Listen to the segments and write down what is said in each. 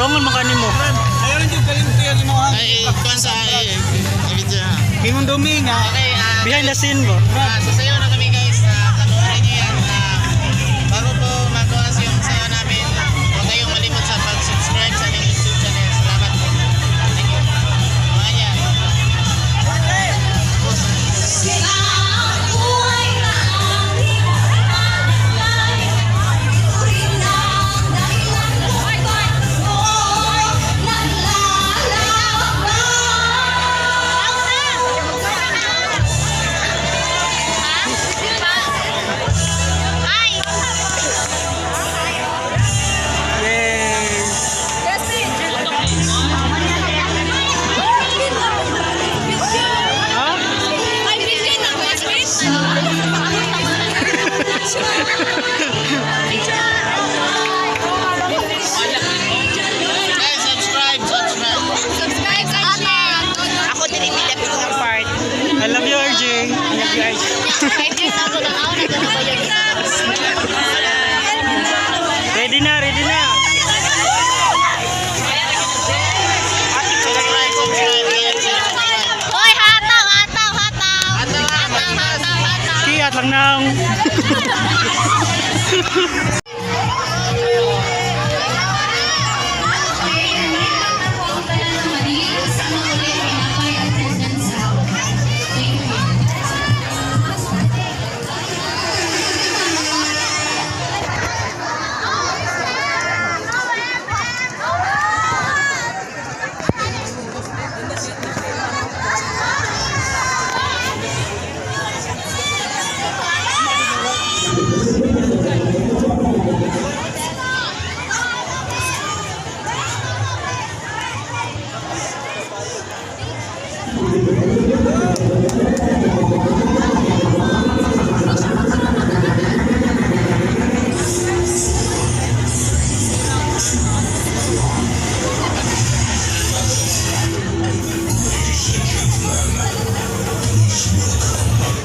Tarongon man kanimo. Ayaw rin yung kalimti ang imong Ay, kuan sa ay, video. Imong dumi nga. Okay, Behind the scene ba? Sasayaw na kami, guys. Panoorin niyo yan. Bago po magawa yung sayaw namin, huwag kayong malimot sa pag-subscribe sa aming YouTube channel. Salamat po. Thank you. Mga yan. Buhay na ang iyong Rin ang dahilan kung ba't mo'y naglalakbay. Ay! Yay! Ha? Ay, video na ko. Guys, subscribe, subscribe. Subscribe and share. Ako dili pilapit ng part. I love you, RJ. I love you, RJ. 5 years ago lang ako nagkakabayag. Ready na, ready na. Subscribe, subscribe, guys. Subscribe. Hoy, hataw, hataw, hataw. Hataw, Hataw, hataw, hataw. Kiyat lang nang. Thank you.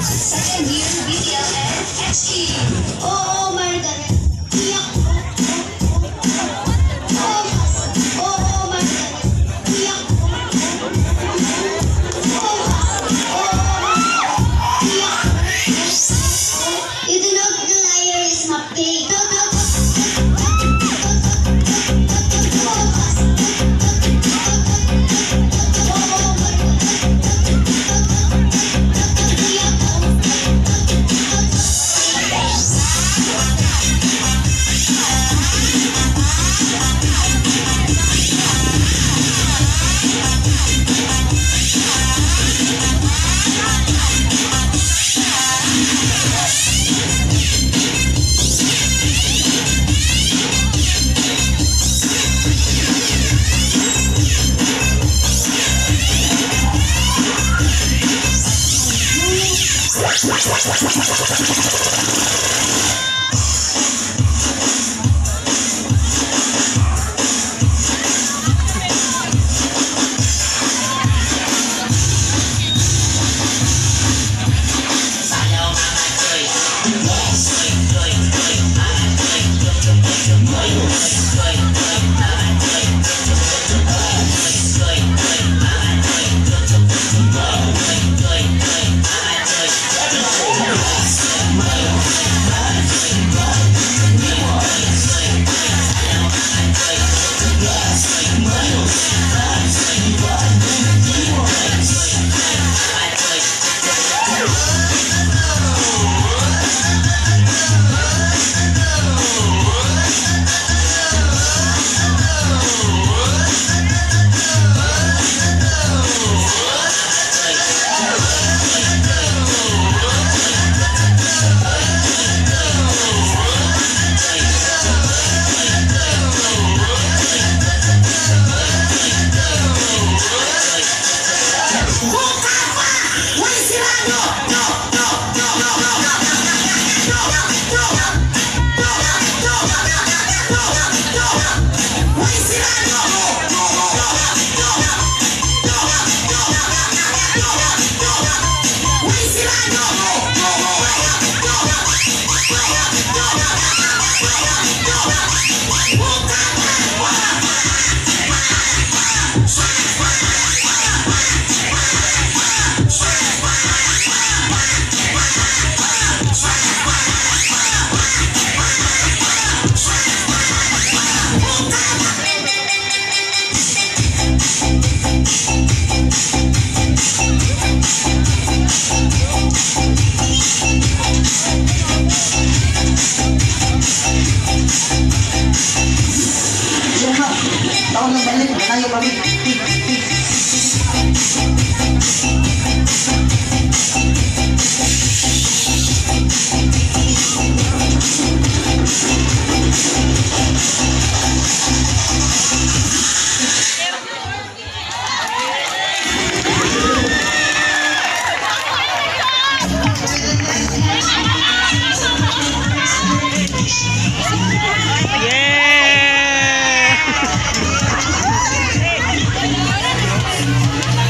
Second year BTLN HE. Oo, Margaret. Iyak. Oo, Margaret. Iyak. Oo, Margaret. Iyak. You do not the liar is my pig. Yeah!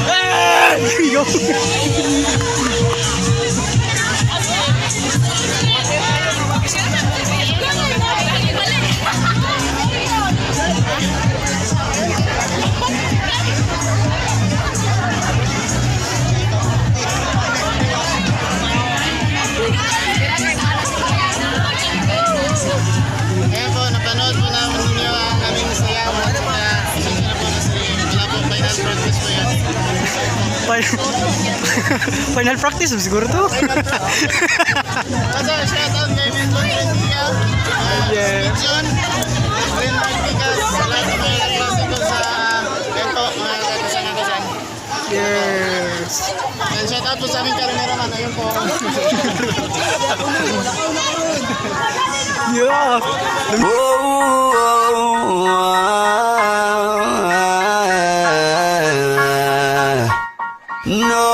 Ah! Yo! Ayan po, napanood po namin ninyo ang aming sayaw. At pasensya na po kasi wala po, final practice po yun. Final practice siguro to. Kasi shout out kay Mentor Rendia, John, Glenn Martinez, sa lahat ng mga kaklase ko sa Bento, mga kasama ko dyan. Yes. And shout out po sa aming cameraman, ayun po. Yeah. Oh, no.